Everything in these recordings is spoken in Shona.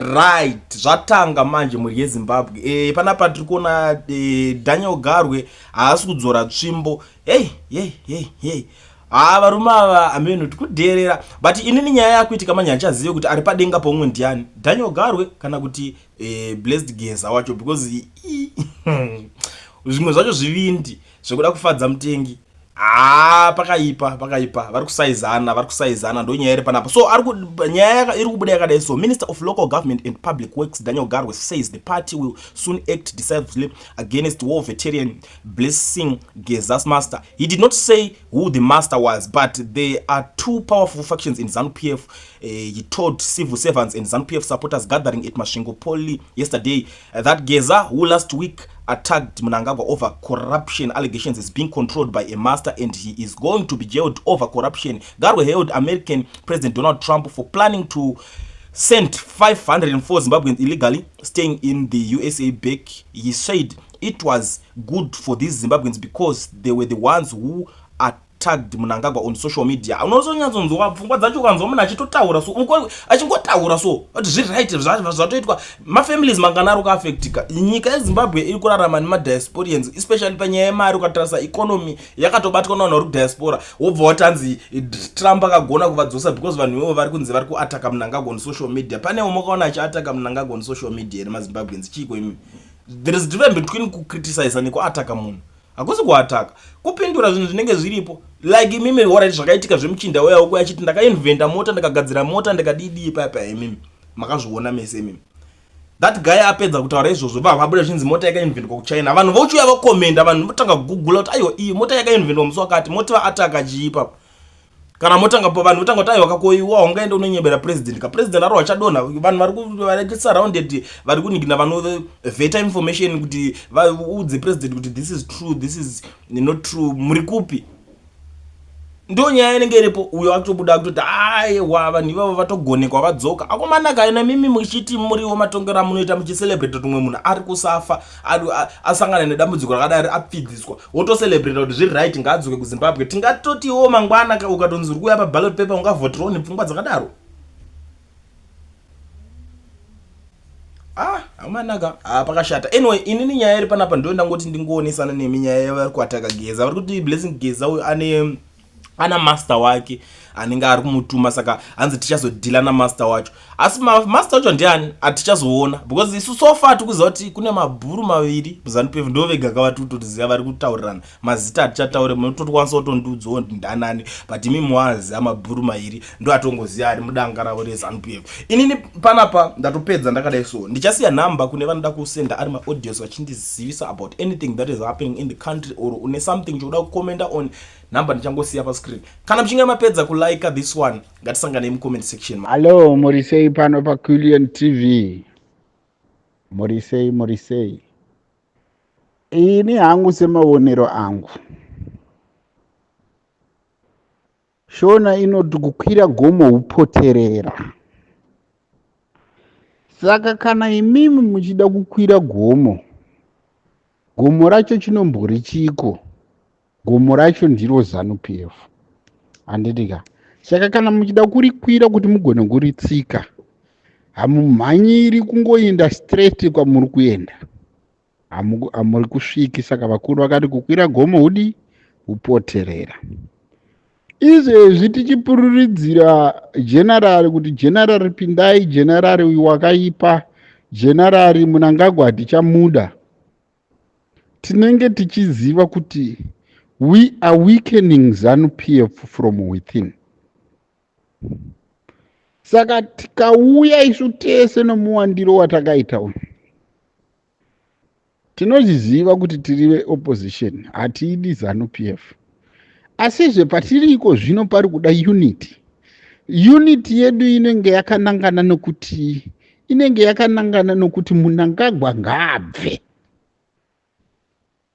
Right, zvatanga manje mhuri yeZimbabwe. Panapa tiri kuona Daniel Garwe haasi kudzora tsvimbo. Hey, hey, hey, hey. Haa varume ava hameno kuti kudheerera. But inini nyaya yakuitika manje handichazive kuti ari padenga poumwe ndiani. Daniel Garwe kana kuti Blessed Geza wacho because zvimwe zvacho zvivindi zvekuda kufadza mutengi. Haa pakaipa pakaipa vari kusaizana vari kusaizana ndo nyaya iri panapa. So ari nyaya iri kubuda yakadai so Minister of Local Government and Public Works Daniel Garwe says the party will soon act decisively against war veteran Blessing Geza's master. He did not say who the master was, but there are two powerful factions in ZANU-PF. He told civil servants and ZANU-PF supporters gathering at Masvingo Poly yesterday that Geza, who last week attacked Mnangagwa over corruption allegations, is being controlled by a master and he is going to be jailed over corruption. Garwe hailed American President Donald Trump for planning to send 504 Zimbabweans illegally staying in the USA back. He said it was good for these Zimbabweans because they were the ones who attacked Mnangagwa on social media. Unozonyatsonzwa pfungwa dzacho ukanzwa munhu achitotaura so, achingotaura so kuti zviri right zvatoitwa. Mafamilies mangana ari kuafectika. Nyika yeZimbabwe iri kurarama nemadiasporians, especially panyaya yemari. Ukatarisa economy yakatobatwa navanhu vari kudiaspora, wobva watanzi Trump akagona kuvadzosa because vanhu ivovo vari kunzi vari kuataka Mnangagwa on social media. Pane umwe ukaona achiataka Mnangagwa on social media here? MaZimbabweans, chiiko imi? There is difference between kucriticiza nekuataka munhu. Hakusi kuataka, kupindura zvinhu zvinenge zviripo. Like imimi, alright, zvakaitika zvemuchinda uya uko achiti ndakainventa mota, ndakagadzira mota, ndikadidii paya. Imimi makazviona mese imimi. That guy apedza kutaura izvozvo, va vabuda zvinzi mota yakainventwa kuChina. Vanhu vochiuya vokomenda, vanhu votanga kugugula kuti aiwa, iyi mota yakainventwa musi wakati. Moti vaataka chii ipapo? Kana motanga vanhu votanga kuti aiwa, kakoiwa ungaenda unonyebera president, kapresident ari wachadonha. Vanhu vari surrounded, vari kuningina, vanovheta information kuti vaudze president kuti this is true, this is not true. Muri kupi? Ndo nyaya inenge iripo. Uyo akutobuda akutoti aiwa, vanhu ivavo vatogonekwa, vadzoka. Akomanaka ina mimi muchiti muriwo matongero amunoita, muchicelebrata kuti umwe munhu ari kusafa, asangana nedambudziko rakadai, apfidziswa, wotocelebrata kuti zviri right, ngaadzoke kuZimbabwe. Tingatotiwo mangwana ukatonzi uri kuuya paballot paper, ungavhoterawo nepfungwa dzakadaro? Ah, amanaka. Ah, pakashata. Anyway, inini nyaya iri panapa ndo ndangoti ndingoonesana nemi nyaya yavari kuataka Geza. Vari kuti Blessing Geza uyu ane ana master wake anenge ari kumutuma, saka hanzi tichazodhila namaster wacho. Asi master wacho ndiani atichazoona, because isu so far tikuziva kuti kune mabhuru maviri muZANU-PF, ndo vega kava tikutotiziva vari kutaurirana. Mazita hatichataure, munotokwanisa kutondiudzawo ndanani, but imi muaziva mabhuru mairi ndo atongoziva ari mudanga ravo reZANU-PF. Inini panapa ndatopedza ndakadai, so ndichasiya nhamba kune vanoda kusenda ari maaudios vachindizivisa about anything that is happening in the country, or une something chokuda kukomenda on nhamba ndichangosiya pascreen. Kana muchinge mapedza kulike this one, ngatisanganei mucomment section. Hallo, muri sei pano paCulian TV? Muri sei, muri sei? Ini hangu semaonero angu, Shona inoti kukwira gomo hupoterera. Saka kana imimi muchida kukwira gomo, gomo racho chinombori chiko? Gomo racho ndiro ZANU PF, handiti ka? Saka kana muchida kurikwira kuti mugone kuritsika, hamumhanyiri kungoenda straight kwamuri kuenda, hamuri kusviki. Saka vakuru vakati kukwira gomo hudi hupoterera. Izvezvi tichipururidzira generari kuti generari pindai, generari uyu wakaipa, generari Munangagwa hatichamuda, tinenge tichiziva kuti we are weakening ZANU PF from within. Saka tikauya isu tese nomuwandiro watakaita uyu, tinozviziva kuti tiri veopposition, hatiidi ZANU PF, asizve patiriko zvino pari kuda unity. Unity yedu inenge yakanangana nokuti Munangagwa ngaabve,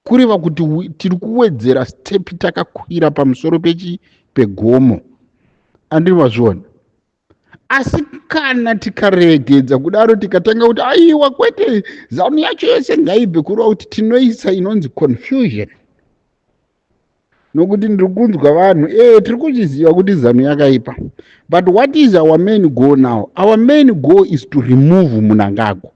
kureva kuti tiri kuwedzera step takakwira pamusoro pechi pegomo, andiri mazviona? Asi kana tikaregedza kudaro, tikatanga kuti aiwa, kwete, ZANU yacho yose ngaibve, kureva kuti tinoisa inonzi confusion. Nokuti ndiri kunzwa vanhu, tiri kuzviziva kuti ZANU yakaipa, but what is our main goal now? Our main goal is to remove Mnangagwa.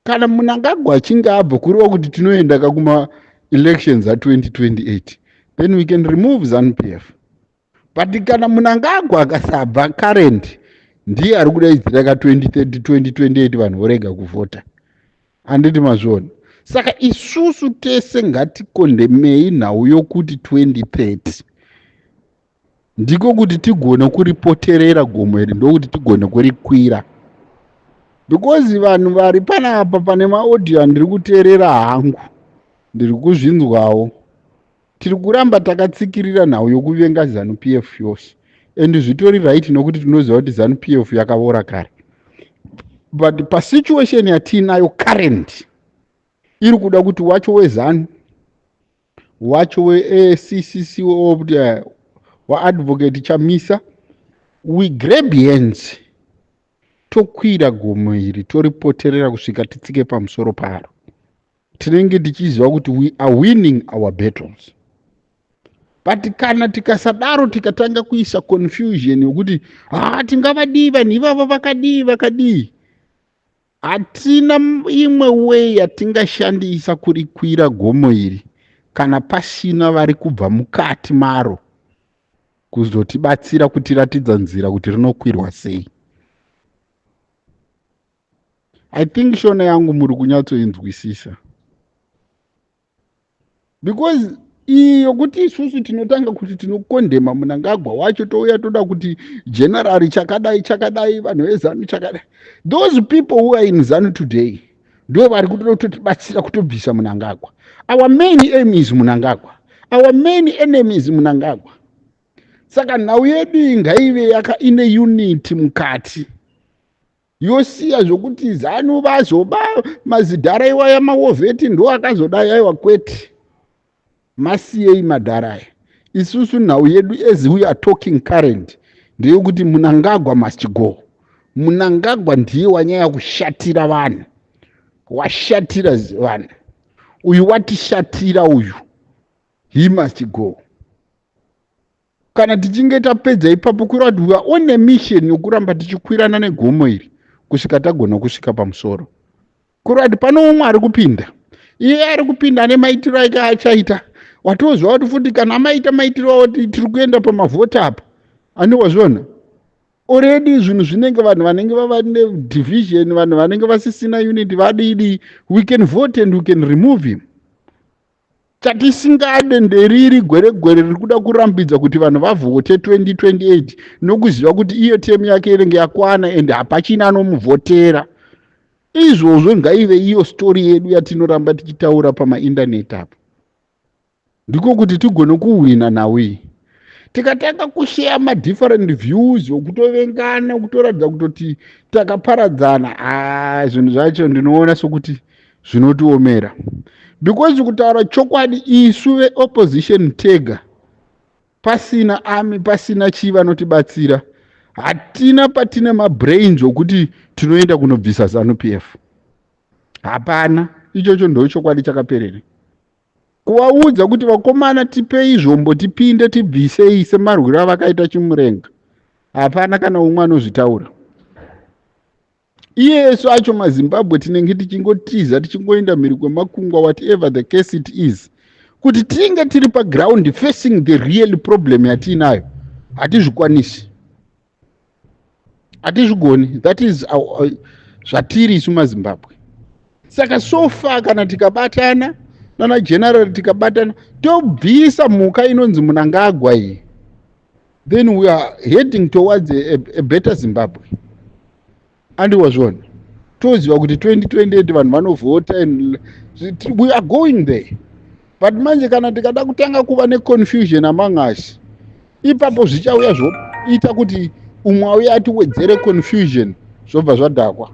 Kana Mnangagwa achinge abva, kureva kuti tinoenda kakuma-elections a2028, then we can remove ZANU PF. But kana Mnangagwa akasabva, current ndiye ari kudaidzira ka2030, 2028, vanhu vorega kuvhota, handiti mazviona? Saka isusu tese ngatikondemei nhau yokuti 2030, ndiko kuti tigone kuripoterera gomo iri, ndokuti tigone kurikwira, because vanhu vari panapa pane maaudio andiri kuteerera hangu, ndiri kuzvinzwawo, tiri kuramba takatsikirira nhau yokuvenga ZANU PF yose, and zvitori right, nokuti tinoziva kuti ZANU PF yakavora kare. But pasituation yatiinayo current, iri kuda kuti wacho weZANU, wacho weCCC, kuti waadvocate Chamisa, we grab hands, tokwira gomo iri, toripoterera kusvika titsike pamusoro paro. Tinenge tichiziva kuti we are winning our battles. But kana tikasadaro, tikatanga kuisa confusion yokuti ha, tingavadii vanhu ivava, vakadii, vakadii, hatina imwe way yatingashandisa kurikwira gomo iri kana pasina vari kubva mukati maro kuzotibatsira kutiratidza nzira kuti rinokwirwa sei. I think shona yangu muri kunyatsoinzwisisa, because iyi yokuti isusu tinotanga kuti tinokondema Mnangagwa wacho, touya toda kuti general chakadai chakadai, vanhu veZANU chakadai, those people who are in ZANU today ndo vari kutoda kutotibatsira kutobvisa Mnangagwa. Our main aim is Mnangagwa, our main enemy is Mnangagwa. Saka nhau yedu iyi ngaive yaka ine unity mukati, yosiya zvokuti ZANU vazoba mazidhara iwaya, mawar vet ndo akazodai. Aiwa, kwete, masiyei madhara aya. Isusu nhau yedu as we are talking current ndeyekuti Mnangagwa must go. Mnangagwa ndiye wanyanya kushatira vanhu, washatira vanhu uyu, watishatira uyu, he must go. Kana tichinge tapedza ipapo, kureva kuti we are on a mission yokuramba tichikwirana negomo iri kusvika tagona kusvika pamusoro. Kureva kuti pano umwe ari kupinda, iye ari kupinda ane maitiro ake achaita. Watozwa kuti futi kana amaita maitiro avo, tiri kuenda pamavhoti apa, ani wazviona already zvinhu zvinenge, vanhu vanenge vava nedivision, vanhu vanenge vasisina unity, vadidi. We can vote and we can remove him. Chatisingade nderiri gweregwere riri kuda kurambidza kuti vanhu vavhote 2028, nokuziva kuti iyo term yake inenge yakwana and hapachina anomuvhotera. Izvozvo ngaive iyo story yedu yatinoramba tichitaura pamaindaneti apo, ndiko kuti tigone kuhwina nhau iyi. Tikatanga kusheya madifferent views, okutovengana, kutoratidza kutoti takaparadzana, a zvinhu zvacho ndinoona sokuti zvinotiomera, because kutaura chokwadi, isu veopposition tega, pasina army, pasina chii vanotibatsira, hatina patine mabrains okuti tinoenda kunobvisa ZANU PF. Hapana. Ichocho ndo chokwadi chakaperere. Kuvaudza kuti vakomana, tipei zvombo, tipinde, tibvisei, semarwiro avakaita Chimurenga, hapana kana umwe anozvitaura. Iyesu acho maZimbabwe tinenge tichingotiza, tichingoenda mhiri kwemakungwa, whatever the case it is, kuti tinge tiri paground facing the real problem yatiinayo, hatizvikwanisi, hatizvigoni. That is zvatiri isu maZimbabwe. Saka so far kana tikabatana nana general, tikabatana, tobvisa mhuka inonzi Mnangagwa iyi, then we are heading towards a better Zimbabwe. Andiwazvona, toziva kuti 2028 vanhu vanovhota and we are going there. But manje kana tikada kutanga kuva neconfusion among us, ipapo zvichauya zvoita kuti umwe auya atiwedzere confusion, zvobva zvadhakwa.